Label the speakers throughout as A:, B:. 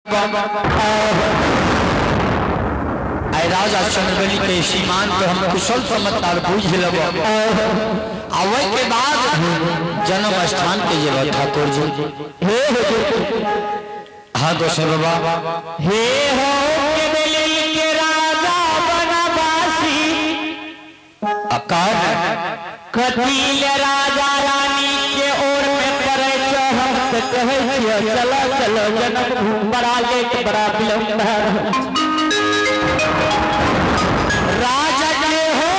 A: आइ राजा चंद्रबली के सीमान के हम कुशल समाचार बुझ लेब आ ओहि के बाद जन्म स्थान के जेब ठाकुर जी।
B: हे हो
A: हाँ गोसाई बाबा।
B: हे हो के बेली के राजा बनवासी
A: अकाल
B: कतील राजा रानी के ओर में पड़े छो, हम तऽ कहै छियौ चलो चलो जनम भूमि बड़ा लेट बड़ा विलम्ब भए रहल छै।
A: राजा के हो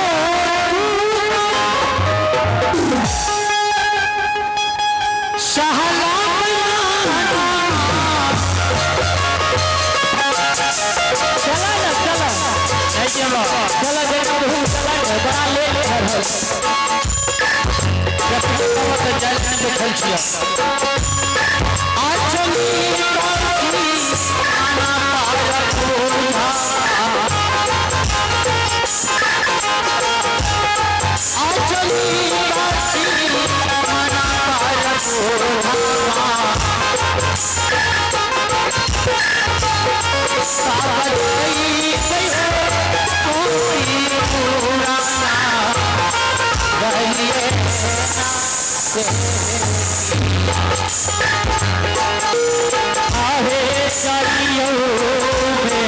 A: सहला
B: चला ना चला
A: नहीं जेबो।
B: चला जनम भूमि चला ना, बड़ा लेट भए रहल छै।
A: जखन कहब तऽ जाइत नहि देखल छियै। आचली काशी आना पार पूरा। आचली काशी आना पार पूरा। सावरई गयो कोई पुराना रहिए
B: आहे चलियो रे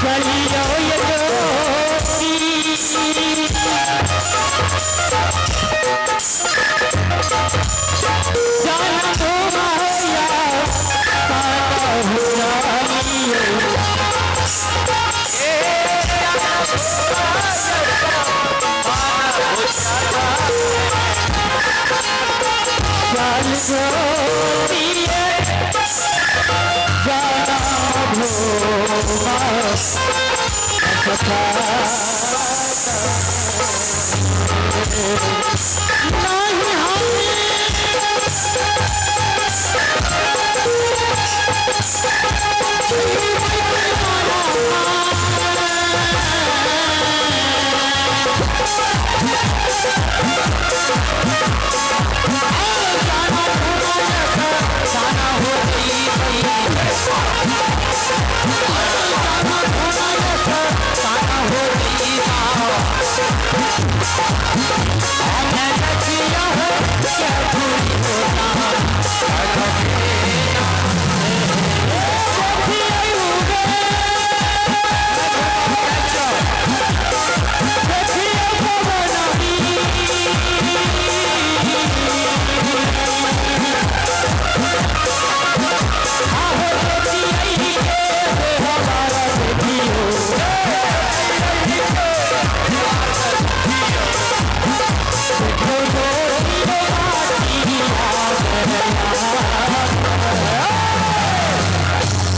B: चलियो ये ज्योति जनम माया काटा हो जालियो। चल ज्योति जनम भूमा
A: नहीं हम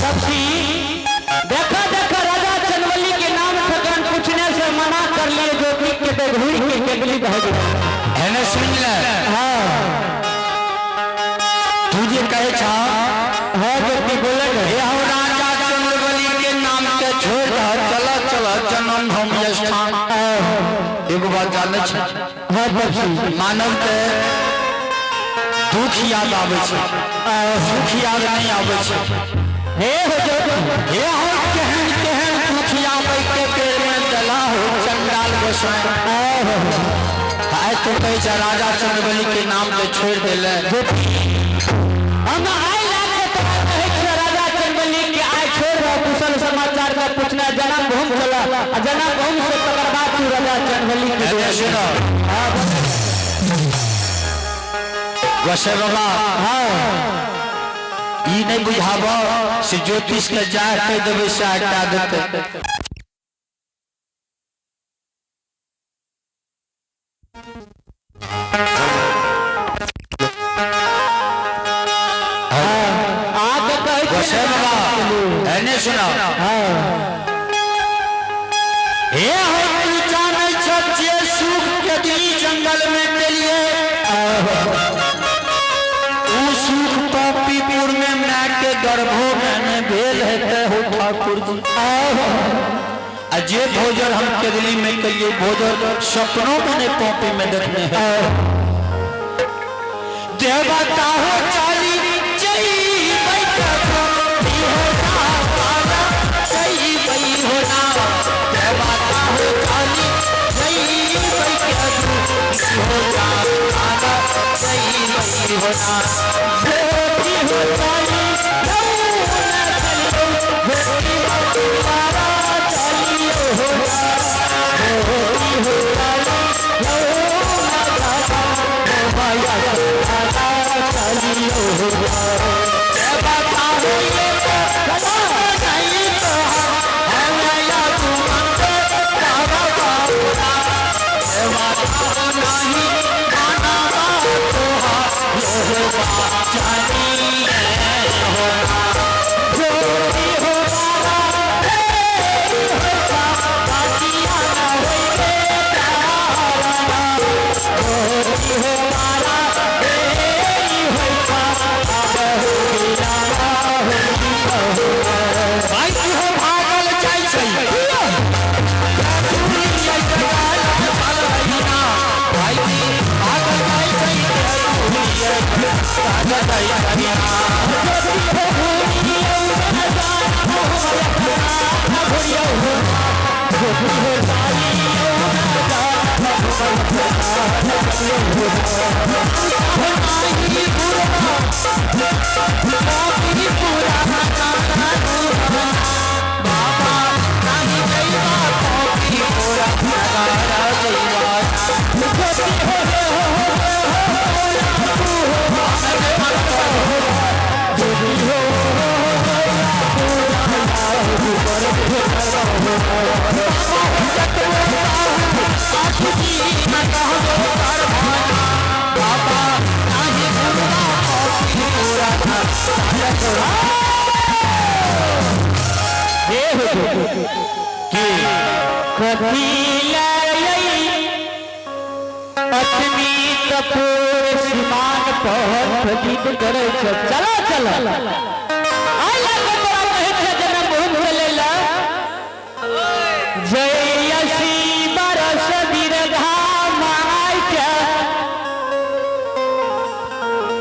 B: सबसी देखा देखा राजा चंदवली के नाम ठकान पूछने से मना कर लिए ज्योति के तो घूरी के केतली बह गई।
A: है ना सुन ले।
B: हाँ
A: तू जे कहे छा
B: हाँ ज्योति बोले ने।
A: हे हो राजा चंद्रबली के नाम के छोड़ दह, चला चला जन्म हम स्थान। एगो बात जाने छे
B: हाँ सबसी
A: मानव के दुख याद आवे छे, सुख याद नहीं आवे छे।
B: हे हो ज्योति
A: हे हो केहन केहन दुख आवे के पेड़ में दला हो चंडाल गोसाई। आइ तू कहे छे राजा चंद्रबली के नाम के छोड़ देले।
B: हम आइ लाख के तोरा कहै छियौ राजा चंद्रबली के आइ छोड़ रह कुशल समाचार के पूछना जन्म भूमि चला आ जन्म भूमि से तकर बाद तू राजा चंद्रबली के
A: एने सुनो गोसाई बाबा।
B: हाँ
A: ई नहीं बुझाब से ज्योतिष के जाय कह देबै से हटा देतै।
B: आ के कहै छियै
A: गोसाई बाबा एने सुनो।
B: हाँ
A: हे हो तू जानै छ जे सुख के दिली जंगल में गेलिए ऊ सुख पापीपुर में माय के गर्भो में ने भेल हेतै हो ठाकुर जी। आ जे भोजन हम केदली में कहिए भोजन सपनों में ने पॉपी में देखने है। देवता हो चाली जय हो ना।
B: ज्योति हो चली यमुना चलियो, ज्योति हो तारा चलियो हो ना। ज्योति हो चली यमुना दादा, माया तारा चलियो हो ना।
A: बताओ ये तो नहीं तो है या तू तारा बाबा नहीं खाना तो
B: ज्योति हो तारा तेरी हो बातिया ना होइबे तारा। ज्योति हो तारा तेरी हो अब हो बिलावा होई बहुना।
A: भाई हो भागल जाइ छै भागल जाइ छै।
B: अतनी कपूर सीमान पर जीत करे छे। चलो चलो आइ लागे तोरा कहै छे जन्म भूमि चले ला। जय असी बरस बिरधा माय के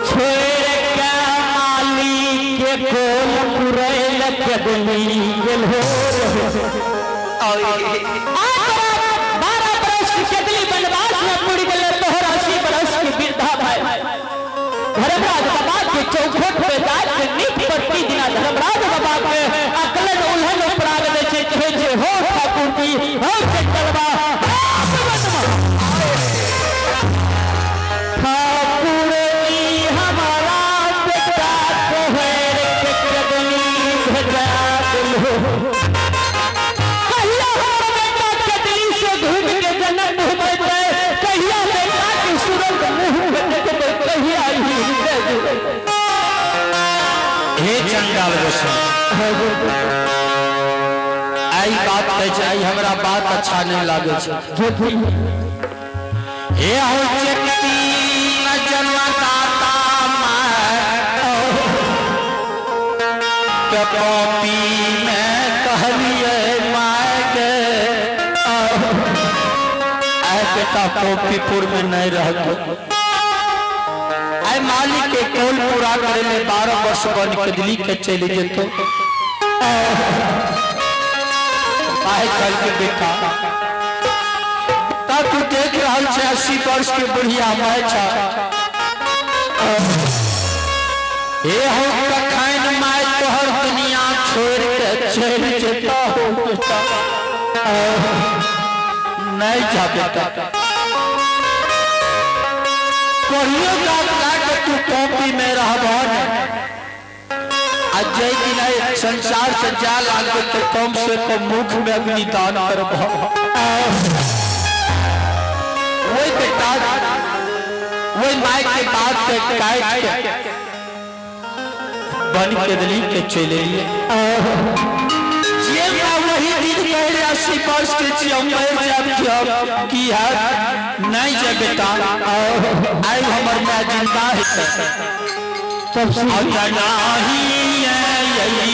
B: छोड़ के माली के कोल पुरैल के दिली गेल हो। 12 बरस के केदली वनवास में पुरी गेल तोहर 80 बरस के वृद्धा भाई धर्मराज बाबा के चौखट पे जाके नित प्रति दिना धर्मराज बाबा के अकलन उल्हन उपराग दे छै, कहै छै हो ठाकुर जी हो चंडलवा ठाकुर जी हमारा बेटा तोहर के केदली भेजा देलो। कहिया हमर बेटा केदली से घूम के जन्म होतै, कहिया बेटा के सूरज मुंह में देखबै, कहिया ही।
A: हे चंडाल गोसाई, आई बात कहै छै, आई हमरा बात अच्छा नहीं लागे छै। हे हो चकती न जन्मदाता माय के कॉपी में कहलिए my के आय बेटा कॉपीपुर में नहीं रहतो। आय मालिक के कोल पूरा करे ले 12 वर्ष बन के दिल्ली के चली जेतो। आय कल के बेटा ता तू देख रहल छै 80 वर्ष के बुढ़िया my छा। हे हो कखन my तोहर दुनिया छोड़ के चलि जेता हो बेटा, नहीं जा बेटा। कहियो के तू कॉपी में रहबह ने, आ जै दिन संसार से जा लागबे तो कम से कम मुख में अग्निदान करबह। वही बेटा वही my के बात के काट के बन के दिली के चले लिए। जे मैं वही दिन कह 80 वर्ष के छी हम मर जाब की है नहीं जे बेटा आई हमर माय जिंदा है
B: तब से
A: नहीं यही।